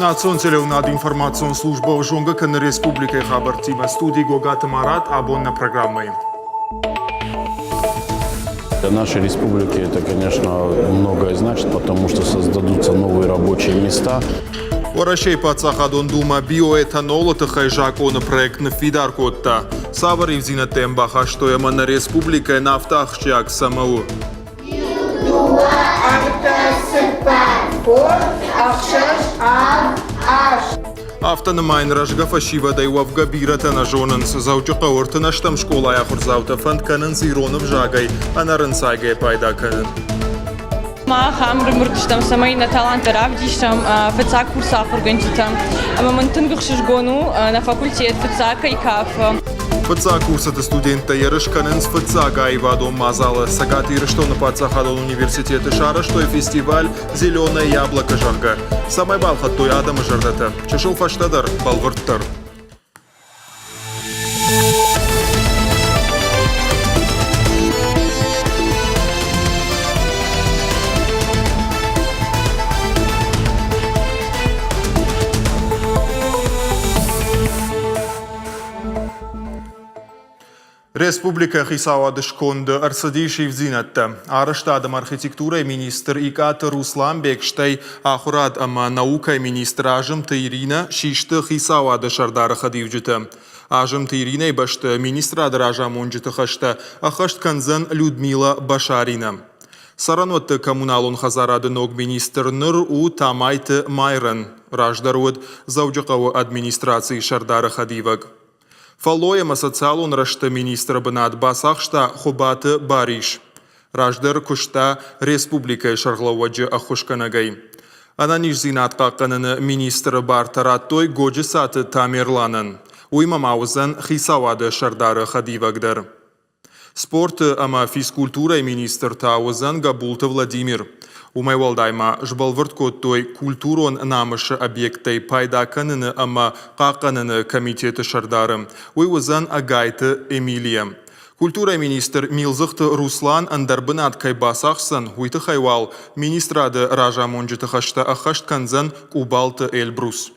Национ телеуынады информацион службӕ зонгӕ кӕны республикӕйы хабӕрттимӕ. Студийы Гогаты Марат абон нӕ программӕйы. Для нашей республики это, конечно, многое значит, потому что создадутся новые рабочие места. Уӕрӕсейы паддзахадон думӕ биоэтанолы тыххӕй закъоны проект ныффидар кодта. Цавӕр ивддзинӕдтӕ йӕм бахастой ӕмӕ нӕ республикӕйӕн афтӕ ахсджиаг цӕмӕ у? Иу, дыууӕ, ӕртӕ, цыппар, фондз, ӕхсӕз, авд, аст. Афтӕ нымайын рӕзгӕ фӕсивӕдӕй уӕвгӕ бирӕтӕ нӕ зонынц. Дзӕуджыхъӕуы ӕртынӕстӕм скъолайы ахуырдзаутӕ фӕнд кӕнынц ирон ӕвзагӕй ӕнӕрынцайгӕ пайда кӕнын. Мах ам ӕрымбырд стӕм, цӕмӕй нӕ таланттӕ равдисӕм фыццаг курсы ахуыргӕнджытӕм. Ӕмӕ мын тынг ӕхсызгон у, нӕ факультет фыццаг кӕй кафы. Фыццаг курсыты студенттӕ ерыс кӕнынц фыццаг аивадон мадзалы. Цӕгат Ирыстоны паддзахадон университеты сарӕзтой фестиваль «Зеленое яблоко», зӕгъгӕ. Цӕмӕй балхӕдтой адӕмы зӕрдӕтӕ? Чысыл фӕстӕдӕр, бӕлвырддӕр. Республикӕйы хицауады сконды ӕрцыдис ивддзинӕдтӕ. Арӕзтад ӕмӕ архитектурӕйы министр Икъаты Русланбег, стӕй ахуырад ӕмӕ наукӕйы министр Азымты Иринӕ систы хицауады сӕрдары хӕдивджытӕ. Азымты Иринӕйы бӕсты министрады разамонджыты хӕстӕ ӕххӕст кӕндзӕн Людмила Башарина. Цӕрӕнуӕтты коммуналон хӕдзарады ног министр ныр у Тамайты Майрӕн. Раздӕр уыд Дзӕуджыхъӕуы администрацийы сӕрдары хӕдивӕг. Фӕллой ӕмӕ социалон рӕзты министры бынат бацахста Хуыбаты Барис. Раздӕр куыста республикӕйы сӕргълӕууӕджы ӕххуысгӕнӕгӕй. Ӕнӕниздзинад хъахъхъӕныны министры бартӕ радтой Годжысаты Тамерланӕн. Уыимӕ ма уыдзӕн хицауады сӕрдары хӕдивӕг дӕр. Спорты ӕмӕ физкультурӕйы министр та уыдзӕн Гӕбулты Владимир. Уымӕй уӕлдай ма сбӕлвырд кодтой культурон намысы объекттӕй пайда кӕныны ӕмӕ хъахъхъӕныны комитеты сӕрдары. Уый уыдзӕн Ӕгайты Эмилия. Культурӕйы министр Милдзыхты Руслан ӕндӕр бынат кӕй бацахсдзӕн, уый тыххӕй уал министрады разамонджыты хӕстӕ ӕххӕст кӕндзӕн Къубалты Эльбрус.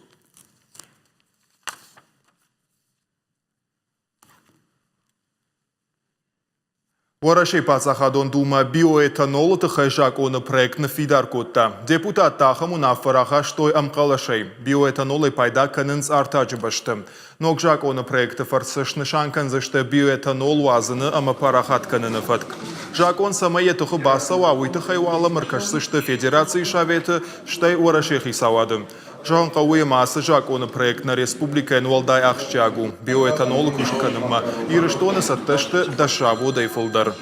Уӕрӕсейы паддзахадон думӕ биоэтанолы тыххӕй закъоны проект ныффидар кодта. Депутаттӕ ахӕм уынаффӕ рахастой ӕмхъӕлӕсӕй. Биоэтанолӕй пайда кӕнынц артаджы бӕсты. Ног закъоны проекты фӕрцы снысан кӕндзысты биоэтанол уадзыны ӕмӕ парахат кӕныны фӕтк. Закъон цӕмӕй йӕ тыхы бацӕуа, уый тыххӕй уал ӕм ӕркӕсдзысты Федерацийы Советы, стӕй Уӕрӕсейы хицауады. Зӕгъын хъӕуы, ӕмӕ ацы закъоны проект нӕ республикӕйӕн уӕлдай ахсджиаг у. Биоэтанолы куыст кӕнынмӕ Ирыстоны цӕттӕ сты дӕс заводӕй фылдӕр.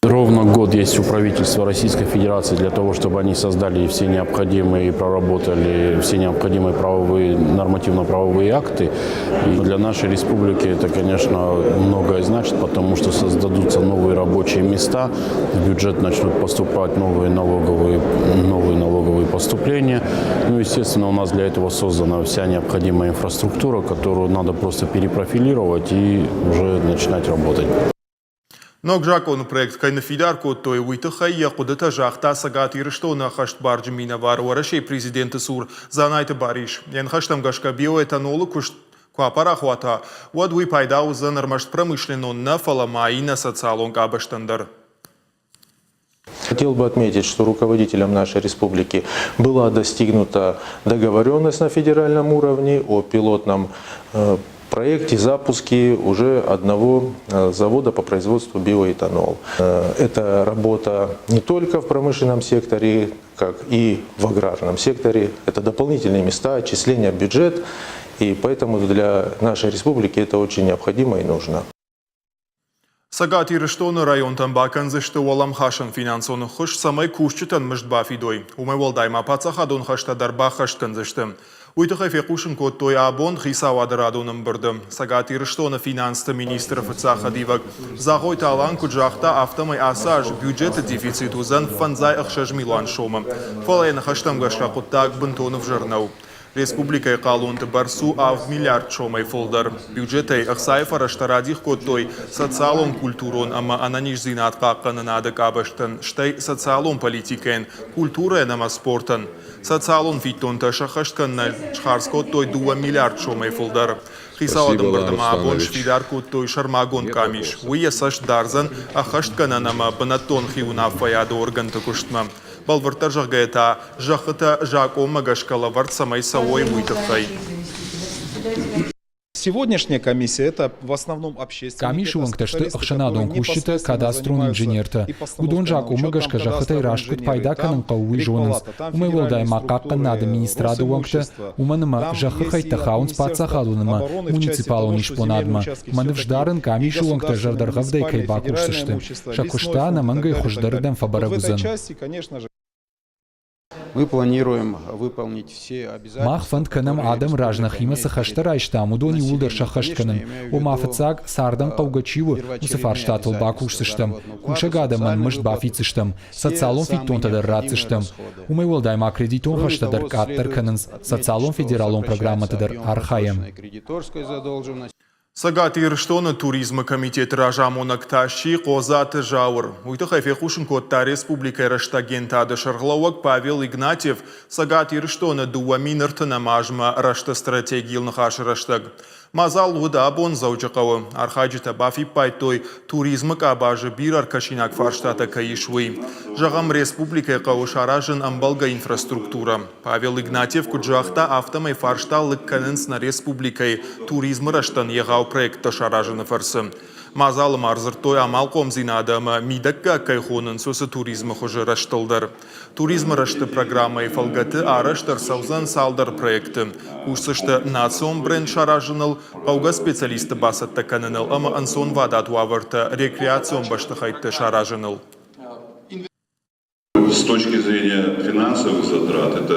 Ровно год есть у правительства Российской Федерации для того, чтобы они создали все необходимые и проработали все необходимые правовые, нормативно-правовые акты. И для нашей республики это, конечно, многое значит, потому что создадутся новые рабочие места, в бюджет начнут поступать новые налоговые, новые налоговые поступления. Ну, естественно, у нас для этого создана вся необходимая инфраструктура, которую надо просто перепрофилировать и уже начинать работать. Ног закъоны проект кӕй ныффидар кодтой, уый тыххӕй йӕ хъуыдытӕ загъта Цӕгат Ирыстоны ӕххӕстбарджын минӕвар Уӕрӕсейы президенты цур Дзанайты Барис. Йӕ ныхӕстӕм гӕсгӕ биоэтанолы куыст куы апарахуа та, уӕд уый пайда уыдзӕн ӕрмӕст промышленнон нӕ, фӕлӕ ма иннӕ социалон къабӕзтӕн дӕр. Хотел бы отметить, что руководителям нашей республики была достигнута договоренность на федеральном уровне о пилотном проекте запуске уже одного завода по производству биоэтанол. Это работа не только в промышленном секторе, как и в аграрном секторе. Это дополнительные места, отчисления в бюджет, и поэтому для нашей республики это очень необходимо и нужно. Цӕгат Ирыстоны районтӕн бакӕндзысты уӕлӕмхасӕн финансон ӕххуыс, цӕмӕй кусджытӕн мызд бафидой. Уымӕй уӕлдай ма паддзахадон хӕстӕ дӕр баххӕст кӕндзысты. Уый тыххӕй фехъусын кодтой абон хицауады радон ӕмбырды. Цӕгат Ирыстоны финансты министры фыццаг хӕдивӕг Дзӕгъойты Алан куыд загъта, афтӕмӕй ацы аз бюджеты дефицит уыдзӕн 56 милуан сомы. Фӕлӕ йӕ ныхӕстӕм гӕсгӕ хъуыддаг бынтон ӕвзӕр нӕу. Республикӕйы хъалонты бӕрц у авд миллиард сомӕй фылдӕр. Бюджетӕй ӕхцайы фӕрӕзтӕ радих кодтой социалон-культурон ӕмӕ ӕнӕниздзинад хъахъхъӕнынады къабӕзтӕн, стӕй социалон политикӕйӕн, культурӕйӕн ӕмӕ спортӕн. Социалон фиддонтӕ сӕххӕст кӕнынӕн схардз кодтой 2 миллиард сомӕй фылдӕр. Хицауады ӕмбырды ма абон сфидар кодтой сӕрмагонд къамис. Уый йӕ цӕст дардзӕн ӕххӕстгӕнӕн ӕмӕ бынӕттон хиуынаффӕйады оргӕнты куыстмӕ. Бӕлвырддӕр зӕгъгӕйӕ та, зӕххытӕ закъонмӕ гӕсгӕ лӕвӕрд цӕмӕй цӕуой, уый тыххӕй. Сегодняшняя комиссия – это в основном общественники. Къамисы уӕнгтӕ сты ӕхсӕнадон кусджытӕ, кадастрон инженертӕ. Уыдон закъонмӕ гӕсгӕ зӕххытӕй раст куыд пайда кӕнын хъӕуы, уый зонынц. Уымӕй уӕлдай ма хъахъхъӕнынады министрады уӕнгтӕ, уымӕн ӕмӕ зӕххы хӕйттӕ хауынц паддзахадон ӕмӕ муниципалон исбонадмӕ. Мӕ ныфс дарын, къамисы уӕнгтӕ зӕрдӕргъӕвдӕй кӕй бакусдзысты. Сӕ куыст та ӕнӕмӕнгӕй хуыздӕрырдӕм фӕбӕрӕг уыдзӕн. Мы планируем выполнить все обязательства. Мах фӕнд кӕнӕм адӕмы раз нӕхимӕ цы хӕстӕ райстам, уыдон иууылдӕр сӕххӕст кӕнын. Ома фыццаг, цардӕн хъӕугӕ чи у, уыцы фарстатыл бакусдзыстӕм, кусӕг адӕмӕн мызд бафиддзыстӕм, социалон фиддонтӕ дӕр ратдзыстӕм. Уымӕй уӕлдай ма кредитон хӕстӕ дӕр къаддӕр кӕнынц, социалон федералон программӕты дӕр архайӕм. Цӕгат Ирыстоны туризмы комитеты разамонӕг та сси Хъодзаты Зауыр. Уый тыххӕй фехъусын кодта республикӕйы рӕстагентады сӕргълӕууӕг Павел Игнатьев Цӕгат Ирыстоны 2030 азмӕ рӕзты стратегийыл ныхасы рӕстӕг. Мадзал уыд абон Дзӕуджыхъӕуы. Архайджытӕ бафиппайдтой, туризмы къабазы бирӕ ӕркӕсинаг фарстатӕ кӕй ис, уый. Зӕгъӕм, республикӕйы хъӕуы саразын ӕмбӕлгӕ инфраструктурӕ. Павел Игнатьев куыд загъта, афтӕмӕй фарста лыг кӕнынц нӕ республикӕйы туризмы рӕзтӕн егъау проекттӕ саразыны фӕрцы. Мадзалы ма ӕрдзырдтой амалхъомдзинады ӕмӕ мидӕггаг кӕй хонынц, уыцы туризмы хуызы рӕзтыл дӕр. Туризмы рӕзты программӕйы фӕлгӕты арӕзт ӕрцӕудзӕн цалдӕр проекты. Кусдзысты национ бренд саразыныл, хъӕугӕ специалистты бацӕттӕ кӕныныл ӕмӕ ӕнцонвадат уавӕртӕ рекреацион бӕстыхӕйтты саразыныл. С точки зрения финансовых затрат, это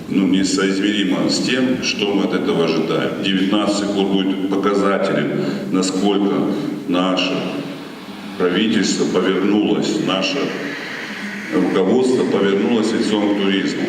ну, несоизмеримо с тем, что мы от этого ожидаем. 2019 год будет показателем, насколько наше правительство повернулось, наше руководство повернулось лицом к туризму.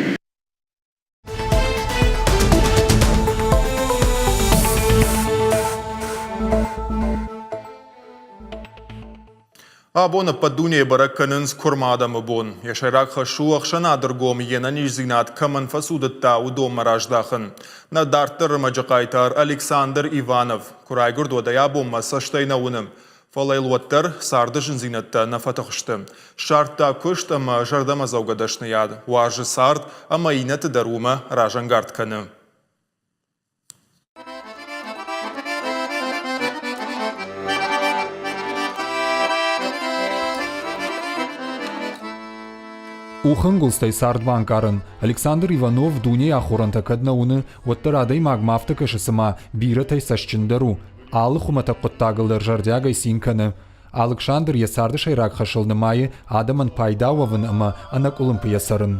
Абон ӕппӕт дунейы бӕрӕг кӕнынц куырм адӕмы бон. Йӕ сӕйраг хӕс у ӕхсӕнады ргом йе нӕниздзинад кӕмӕн фӕцудыдта, уыдонмӕ раздахын. Нӕ дарддӕр ӕрмӕджы хъайтар Александр Иванов. Куы райгуырд, уӕдӕй абонмӕ цӕстӕй нӕ уыны. Фӕлӕ йыл уӕддӕр царды зындзинӕдтӕ нӕ фӕтых сты. Ссардта куыст ӕмӕ зӕрдӕмӕдзӕугӕ дӕсныйад, уарзы цард ӕмӕ иннӕты дӕр уымӕ разӕнгард кӕны. Къухӕнгуылдзтӕй цард банкъарын. Александр Иванов дунейы ахорӕнтӕ кӕд нӕ уыны, уӕддӕр адӕймагмӕ афтӕ кӕсы, цыма бирӕтӕй цӕстджындӕр у. Алы хуымӕтӕг хъуыддагыл дӕр зӕрдиагӕй цин кӕны. Алыксандр йӕ царды сӕйраг хӕсыл нымайы адӕмӕн пайда уӕвын ӕмӕ ӕнӕкъуылымпыйӕ цӕрын.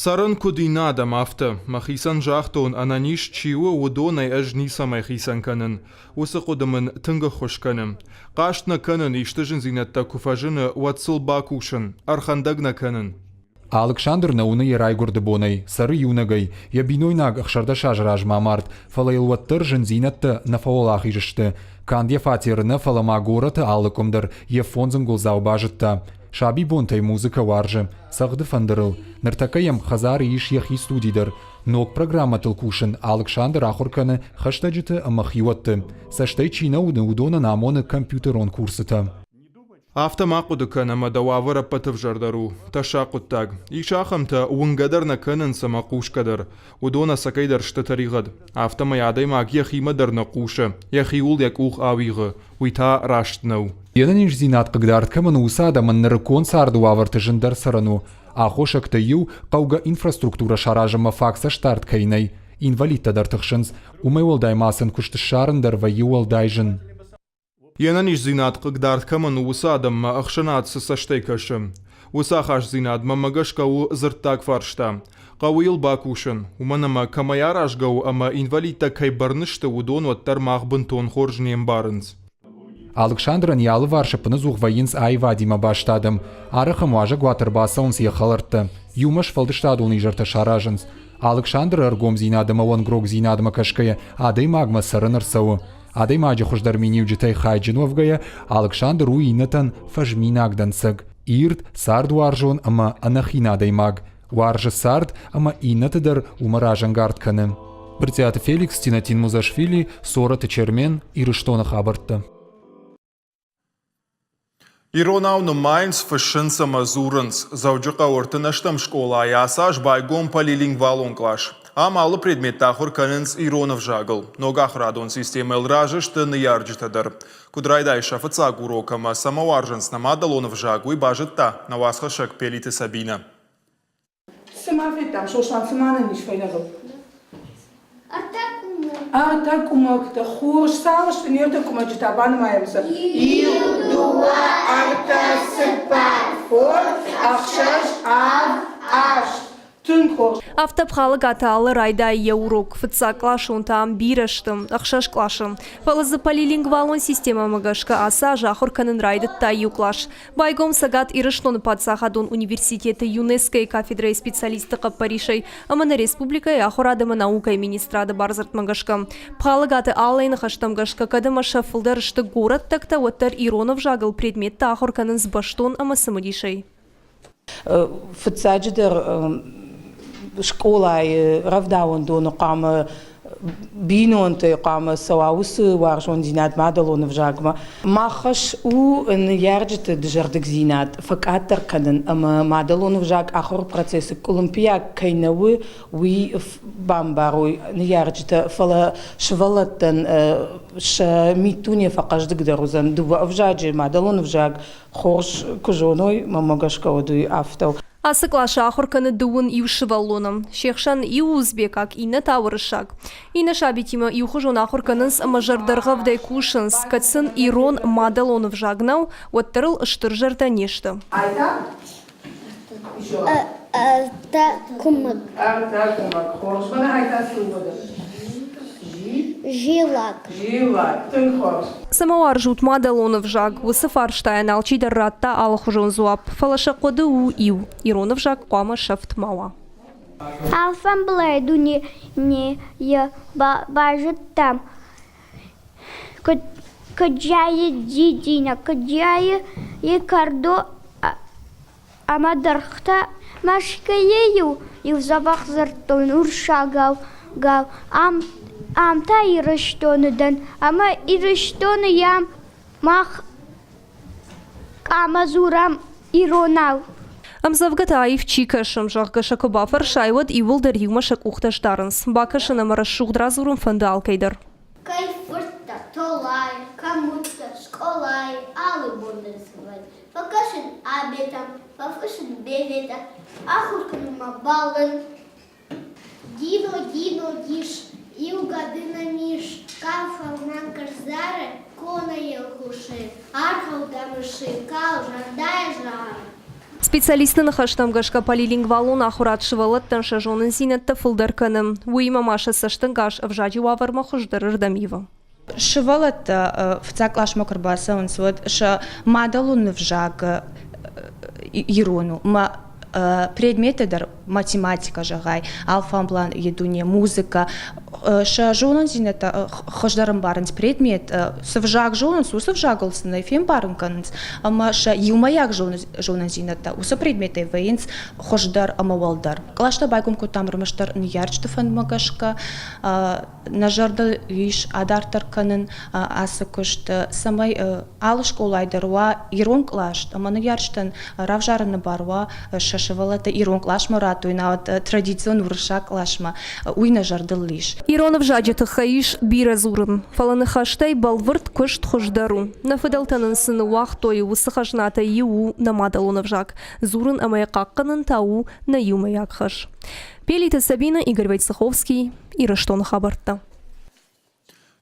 Цӕрын куыд иннӕ адӕм, афтӕ. Мӕхицӕн загътон, ӕнӕниз чи у, уыдонӕй ӕз ницӕмӕй хицӕн кӕнын. Уыцы хъуыды мын тынг ӕххуыс кӕны. Хъаст нӕ кӕнын, исты зындзинӕдтӕ куы фӕзыны, уӕд сыл бакусын, ӕрхӕндӕг нӕ кӕнын. Алыксандр нӕ уыны йӕ райгуырды бонӕй, цӕры иунӕгӕй, йӕ бинойнаг 16 азы размӕ амард, фӕлӕ йыл уӕддӕр зындзинӕдтӕ нӕ фӕуӕлахиз сты. Канд йӕ фатеры нӕ, фӕлӕ ма горӕты алы къуым дӕр йе фондз ӕнгуылдзау базыдта. Сабибонтӕй музыкӕ уарзы, цӕгъды фӕндырыл. Ныртӕккӕ йӕм хӕдзары ис йӕхи студи дӕр. Ног программӕтыл кусын Алыксандр ахуыр кӕны хӕстӕджыты ӕмӕ хиуӕтты. Цӕстӕй чи нӕ уыны, уыдонӕн амоны компьютерон курсытӕ. Афтӕ ма хъуыды кӕн, ӕмӕ дӕ уавӕр ӕппӕты ӕвзӕрдӕр у. Тӕссаг хъуыддаг. Ис ахӕмтӕ, уынгӕ дӕр нӕ кӕнынц ӕмӕ хъусгӕ дӕр. Уыдон ӕцӕгӕйдӕр сты тӕригъӕд. Афтӕмӕй адӕймаг йӕхимӕ дӕр нӕ хъусы, йӕхиуыл йӕ къух ауигъы, уый та раст нӕу. Йе нӕниздзинад хъыгдард кӕмӕн у, уыцы адӕмӕн нырыккон царды уавӕрты зындӕр цӕрӕн у. Аххосӕгтӕй иу, хъӕугӕ инфраструктурӕ саразынмӕ фаг цӕстдард кӕй нӕй. Инвалидтӕ дӕр тыхсынц. Уымӕй уӕлдай ма сын куыст ссарын дӕр вӕййы уӕлдай зын. Йе нӕниздзинад хъыгдард кӕмӕн у, уыцы адӕммӕ ӕхсӕнад цы цӕстӕй кӕсы? Уыцы ахастдзинад, мӕнмӕ гӕсгӕ, у дзырддаг фарста. Хъӕуы йыл бакусын, уымӕн ӕмӕ кӕмӕй аразгӕ у ӕмӕ инвалидтӕ кӕй бӕрны сты, уыдон уӕддӕр мах бынтон хорз не мбарынц. Алыксандрӕн йӕ алыварс ӕппынӕдзух вӕййынц аивадимӕ баст адӕм. Арӕх ӕм уазӕгуат ӕрбацӕуынц йӕ хӕлӕрттӕ. Иумӕ сфӕлдыстадон изӕртӕ саразынц. Алыксандры ӕргомдзинад ӕмӕ уӕнгрогдзинадмӕ кӕсгӕйӕ адӕймагмӕ цӕрын ӕрцӕуы. Адӕймаджы хуыздӕр миниуджытӕй хайджын уӕвгӕйӕ, Алыксандр у иннӕтӕн фӕзминаг дӕнцӕг, ирд, цардуарзон ӕмӕ ӕнӕхин адӕймаг. Уарзы цард ӕмӕ иннӕты дӕр уымӕ разӕнгард кӕны. Брытъиаты Феликс, Тинатин Музашвили, Цорӕты Чермен, Ирыстоны хабӕрттӕ. Иронау нымайынц, фыссынц ӕмӕ дзурынц. Дзӕуджыхъӕуы ӕртынӕстӕм скъолайы ацы аз байгом полилингвалон кълас. Ам алы предметтӕ ахуыр кӕнынц ирон ӕвзагыл. Ног ахуырадон системӕйыл разы сты ныййарджытӕ дӕр. Куыд райдайы сӕ фыццаг урок ӕмӕ цӕмӕ уарзынц нӕ мадӕлон ӕвзаг, уый базыдта нӕ уацхӕссӕг Пелиты Сабинӕ. Цы ма федтам, Сослан, цы ма нын ис фӕйнӕгыл? Ӕртӕ къуымӕгтӕ. Хорз, цал сты не ртӕ къуымӕджы та банымайӕм сӕ. Иу, дыууӕ, ӕртӕ, цыппар, фондз, ӕхсӕз, авд, аст. Тынг хорз. Афтӕ Пхалӕгаты Аллӕ райдайы йӕ урок. Фыццагкъласонтӕ ам бирӕ сты, ӕхсӕз къласы. Фӕлӕ дзы полилингвалон системӕмӕ гӕсгӕ ацы аз ахуыр кӕнын райдыдта иу кълас. Байгом Цӕгат Ирыстоны паддзахадон университеты ЮНЕСКО-йы кафедрӕйы специалистты хъӕппӕрисӕй ӕмӕ нӕ республикӕйы ахуырад ӕмӕ наукӕйы министрады бардзырдмӕ гӕсгӕ. Пхалӕгаты Аллӕйы ныхӕстӕм гӕсгӕ, кӕд ӕмӕ сӕ фылдӕр сты горӕттӕгтӕ, уӕддӕр ирон ӕвзагыл предметтӕ ахуыр кӕнынц бӕстон ӕмӕ цымыдисӕй. Фыццаджыдӕр скъолайы рӕвдауӕндоны хъуамӕ бинонтӕй хъуамӕ цӕуа уыцы уарзондзинад мадӕлон ӕвзагмӕ. Мах хӕс у ныййарджыты дызӕрдыгдзинад фӕкъаддӕр кӕнын ӕмӕ мадӕлон ӕвзаг ахуыры процессы къуылымпыйаг кӕй нӕ у, уый бамбарой ныййарджытӕ, фӕлӕ сывӕллӕттӕн сӕ миддуне фӕхъӕздыгдӕр уыдзӕн дыууӕ ӕвзаджы, мадӕлон ӕвзаг хорз куы зоной, мӕнмӕ гӕсгӕ уӕд уый афтӕ у. Ацы къласы ахуыр кӕны дыууын иу сывӕллоны. Се хсӕн иу узбекаг, иннӕ та уырыссаг. Иннӕ сабитимӕ иухуызон ахуыр кӕнынц ӕмӕ зӕрдӕргъӕвдӕй кусынц, кӕд сын ирон мадӕлон ӕвзаг нӕу, уӕддӕр ыл стыр зӕрдӕ не сты. Ӕртӕ куымӕг. Ӕртӕ куымӕг. Хорз. Мӕнӕ ай та цы у уӕдӕ? Зилӕг. Зилӕг. Тынг хорз. Цӕмӕ уарзут мадӕлон ӕвзаг? Уыцы фарстайӕн алчидӕр радта алыхуызон дзуапп, фӕлӕ сӕ хъуыды у иу: ирон ӕвзаг хъуамӕ сӕфт ма уа. Алфамбылай дунейы базыдтам, куыд зайы дидинӕг, куыд зайы кӕрдо ӕмӕ дӕргътӕ Мӕскуыйы-иу иу дзӕбӕх дзырдтон уырыссагау, ам, ам та Ирыстоны дӕн, ӕмӕ Ирыстоны йӕм мах хъуамӕ дзурӕм иронау. Ӕмдзӕвгӕтӕ аив чи кӕсы, зӕгъгӕ сӕ куы бафӕрсай, уӕд иууылдӕр иумӕ сӕ къухтӕ сдарынц. Бакӕсын ӕмӕ рӕсугъд радзурын фӕнды алкӕй дӕр. Кӕй фырттӕ, Толайы, кӕм уыдтӕ, скъолайы алы бон дын цы вӕййы. Фӕкӕсын абетӕм, фӕфыссын беветӕ, ахуыр кӕнынмӕ бӕллын. Дино, Дино, дис, иу гӕды нӕм ис, кау фӕлмӕн кӕрзары, конайыл кусы, аргъау дӕ мысы, кау зӕрдӕйы зары. Специалистты ныхӕстӕм гӕсгӕ полилингвалон ахуырад сывӕллӕттӕн сӕ зонындзинӕдтӕ фылдӕр кӕны, уыимӕ ма сӕ цӕстӕнгас ӕвзаджы уавӕрмӕ хуыздӕрырдӕм ивы. Сывӕллӕттӕ фыццаг къласмӕ куы ӕрбацӕуынц, уӕд сӕ мадӕлон ӕвзаг ирон у. Мӕ предметтӕ дӕр математикӕ зӕгъай, алфамблан дуне, музыкӕ, сӕ зонындзинӕдтӕ хуыздӕр ӕмбарынц предмет, цы взаг зонынц, уыцы взагыл сын ӕй фембарын кӕнынц ӕмӕ сӕ иумӕйаг зонындзинӕдтӕ уыцы предметтӕй вӕййынц хуыздӕр ӕмӕ уӕлдӕр. Кълӕстӕ байгом кодтам ӕрмӕстдӕр ныййарджыты фӕндмӕ гӕсгӕ. Нӕ зӕрдыл ис адарддӕр кӕнын ацы куыст, цӕмӕй алы скъолайы дӕр уа ирон кълас ӕмӕ ныййарджытӕн равзарыны бар уа сӕ сывӕллӕтты ирон къласмӕ радтой, науӕд традицион уырыссаг къласмӕ. Уый нӕ зӕрдыл ис. Ирон ӕвзаджы тыххӕй ис бирӕ дзурын, фӕлӕ ныхӕстӕй бӕлвырд куыст хуыздӕр у. Нӕ фыдӕлтӕ нын цы ныууагътой, уыцы хӕзнатӕй иу у нӕ мадӕлон ӕвзаг. Дзурын ӕмӕ йӕ хъахъхъӕнын та у нӕ иумӕйаг хӕс. Пелиты Сабина, Игорь Войцеховский, Ирыстоны хабӕрттӕ.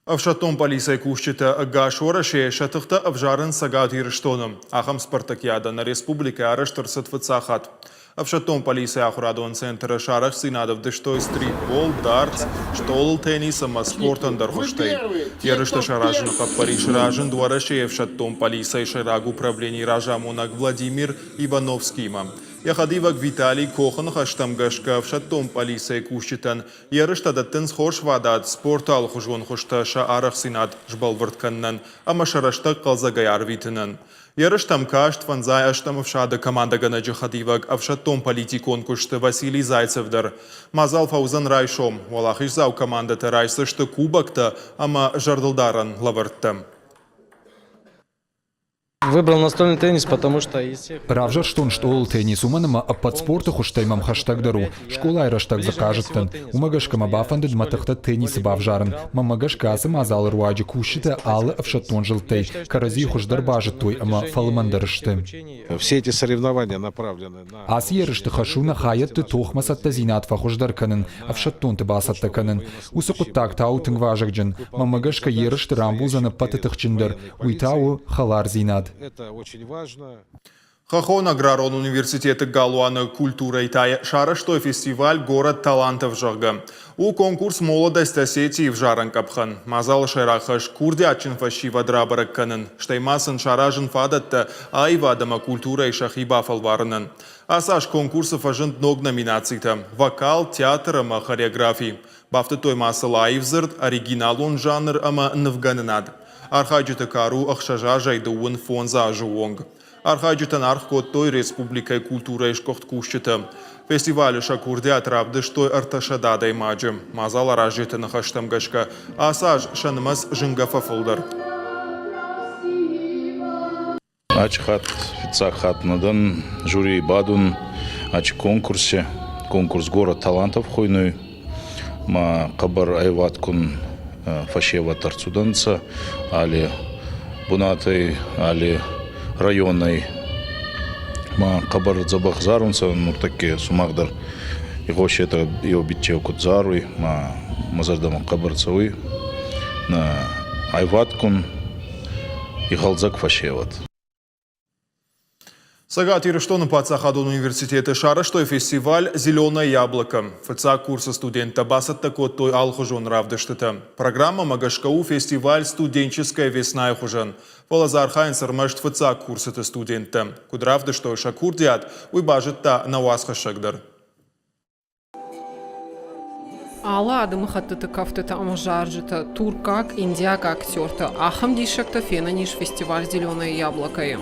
Ӕфсӕддон пъӕлицӕйы кусджытӕ ӕгас Уӕрӕсейы сӕ тыхтӕ ӕвзарынц Цӕгат Ирыстоны. Ахӕм спартакиадӕ нӕ республикӕйы арӕзт ӕрцыд фыццаг хатт. Ӕфсӕддон полицийы ахуырадон центры сарӕхстдзинад ӕвдыстой стритбол, дартс, стъолыл теннис ӕмӕ спорты ӕндӕр хуызтӕй. Ерыстӕ саразыны хъӕппӕрис разынд Уӕрӕсейы ӕфсӕддон полицӕйы сӕйраг управленийы разамонӕг Владимир Ивановскиимӕ. Йӕ хӕдивӕг Виталий Кохы ныхӕстӕм гӕсгӕ ӕфсӕддон полицӕйы кусджытӕн ерыстӕ дӕттынц хорз фадат спорты алыхуызон хуызтӕ сӕ арӕхстдзинад сбӕлвырд кӕнынӕн ӕмӕ сӕ рӕстӕг хъӕлдзӕгӕй арвитынӕн. Ерыстӕм каст фӕндзай ӕстӕм ӕфсады командӕгӕнӕджы хӕдивӕг ӕфсӕддон-политикон куысты Василий Зайцев дӕр. Мадзал фӕуыдзӕн райсом. Уӕлахиздзау командӕтӕ райсдзысты кубоктӕ ӕмӕ зӕрдылдарӕн лӕвӕрттӕ. Выбрал настольный теннис, потому что из всех... Равзӕрстон стъолыл теннис, уымӕн ӕмӕ ӕппӕт спорты хуызтӕй мӕм хӕстӕгдӕр у. Скъолайы рӕстӕг дзы хъазыдтӕн. Уымӕ гӕсгӕ мӕ бафӕндыд мӕ тыхтӕ теннисы бавзарын. Мӕнмӕ гӕсгӕ ацы мадзалы руаджы кусджытӕ алы ӕфсӕддон зылдтӕй кӕрӕдзийы хуыздӕр базыдтой ӕмӕ фӕлмӕндӕр сты. Все эти соревнования направлены на... Ацы ерысты хӕс у нӕ хайӕдты тохмӕ цӕттӕдзинад фӕхуыздӕр кӕнын, ӕфсӕддонты бацӕттӕ кӕнын. Уыцы хъуыддаг та у тынг вазыгджын. Мӕнмӕ гӕсгӕ ерысты рамбулдзӕн ӕппӕты тыхджындӕр, уый та у хӕлардзинад. Это очень важно. Хӕххон аграрон университеты галуаны культурӕйы та сарӕзтой фестиваль «Город талантов», зӕгъгӕ. У конкурс «Молодость Осетии» ӕвзарӕн къӕпхӕн. Мадзалы сӕйраг хӕс – курдиатджын фӕсивӕд рабӕрӕг кӕнын, стӕй ма сын саразын фадӕттӕ аивад ӕмӕ культурӕйы сӕхи бафӕлварынӕн. Ацы аз конкурсы фӕзынд ног номинацитӕ – вокал, театр ӕмӕ хореографи. Бафтыдтой ма сыл аив дзырд, оригиналон жанр ӕмӕ нывгӕнынад. Архайджыты кар у ӕхсӕз азӕй дыууын фондз азы онг. Архайджытӕн аргъ кодтой республикӕйы культурӕйы сгуыхт кусджытӕ. Фестивалы сӕ курдиат равдыстой ӕртӕсӕдӕ адӕймаджы. Мадзаларазджыты ныхӕстӕм гӕсгӕ, ацы аз сӕ нымӕц зынгӕ фӕфылдӕр. Ачи хатт, фиццаг хатт нӕ дӕн жюрийы бадун ачи конкурси. Конкурс «Город талантов» хуйнуй. Ма хъӕбӕр айвадкун фӕсевӕд ӕрцудӕнцӕ али бунатӕй, али районӕй. Ма хъӕбӕр дзӕбӕх зарунцӕ нуртӕкки сумах дӕр игъосетӕ еу биччеу куд заруй, ма мӕ зӕрдӕмӕ хъӕбӕр цӕуй. Нӕ айвадкун игъӕлдзӕг фӕсевӕд. Цӕгат Ирыстоны паддзахадон университеты сарӕзтой фестиваль «Зеленое яблоко». Фыццаг курсы студенттӕ бацӕттӕ кодтой алыхуызон равдыстытӕ. Программӕмӕ гӕсгӕ у фестиваль «Студенческая весна»-йы хуызӕн. Фӕлӕ дзы архайынц ӕрмӕст фыццаг курсыты студенттӕ. Куыд равдыстой сӕ курдиат, уый базыдта нӕ уацхӕссӕг дӕр. Алы адӕмыхӕттыты кӕфтытӕ ӕмӕ зарджытӕ, туркаг, индиаг актертӕ ахӕм диссӕгтӕ фенӕн ис фестиваль «Зеленое яблоко»-йы.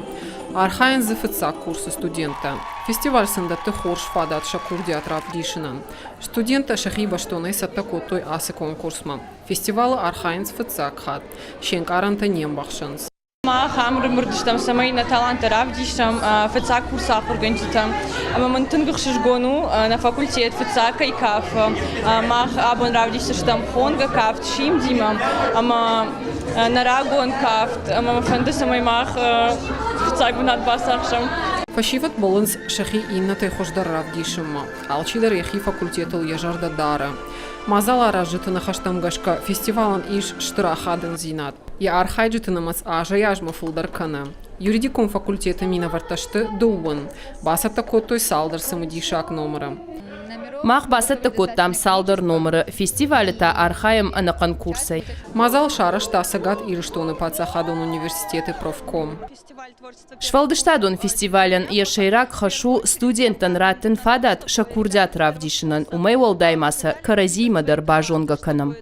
Архайынц дзы фыццаг курсы студенттӕ. Фестиваль сын дӕтты хорз фадат сӕ курдиат равдисынӕн. Студенттӕ сӕхи бӕстонӕй цӕттӕ кодтой ацы конкурсмӕ. Фестивалы архайынц фыццаг хатт. Се нкъарӕнтӕ не мбӕхсынц. Мах ам ӕрымбырд стӕм, цӕмӕй нӕ таланттӕ равдисӕм фыццаг курсы ахуыргӕнджытӕм. Ӕмӕ мын тынг ӕхсызгон у, нӕ факультет фыццаг кӕй кафы. Мах абон равдисдзыстӕм хонгӕ кафт Симдимӕ ӕмӕ нӕ рагон кафт. Ӕмӕ мӕ фӕнды, цӕмӕй мах фыццаг бынат бацахсӕм. Фӕсивӕд бӕллынц сӕхи иннӕтӕй хуыздӕр равдисынмӕ. Алчидӕр йӕхи факультетыл йӕ зӕрдӕ дары. Мадзаларазджыты ныхӕстӕм гӕсгӕ, фестивалӕн ис стыр ахадындзинад. Йӕ архайджыты нымӕц азӕй-азмӕ фылдӕр кӕны. Юридикон факультеты минӕвӕрттӕ сты дыууын. Бацӕттӕ кодтой цалдӕр цымыдисаг номыры. Мах бацӕттӕ кодтам цалдӕр номыры, фестивалы та архайӕм ӕнӕхъӕн курсӕй. Мадзал сарӕзта Цӕгат Ирыстоны паддзахадон университеты профком. Сфӕлдыстадон фестивалӕн йӕ сӕйраг хӕс у студенттӕн раттын фадат сӕ курдиат равдисынӕн, уымӕй уӕлдай ма сӕ кӕрӕдзиимӕ дӕр базонгӕ кӕнӕм.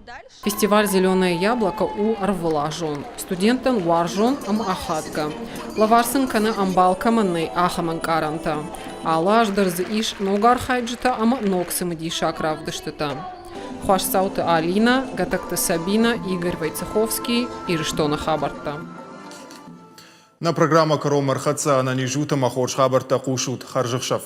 Фестиваль «Зеленое яблоко» у ӕрвылазон, студенттӕн уарзон ӕмӕ ахадгӕ. Лӕвар сын кӕны ӕмбал кӕмӕн нӕй, ахӕм ӕнкъарӕнтӕ. Алы аз дӕр дзы ис ног архайджытӕ ӕмӕ ног цымыдисаг равдыстытӕ. Хуасдзауты Алинӕ, Гӕтӕгты Сабинӕ, Игорь Войцеховский, Ирыстоны хабӕрттӕ. Нӕ программӕ кӕронмӕ ӕрхӕццӕ ӕнӕниз ут ӕмӕ хорз хабӕрттӕ хъусут. Хӕрзӕхсӕв!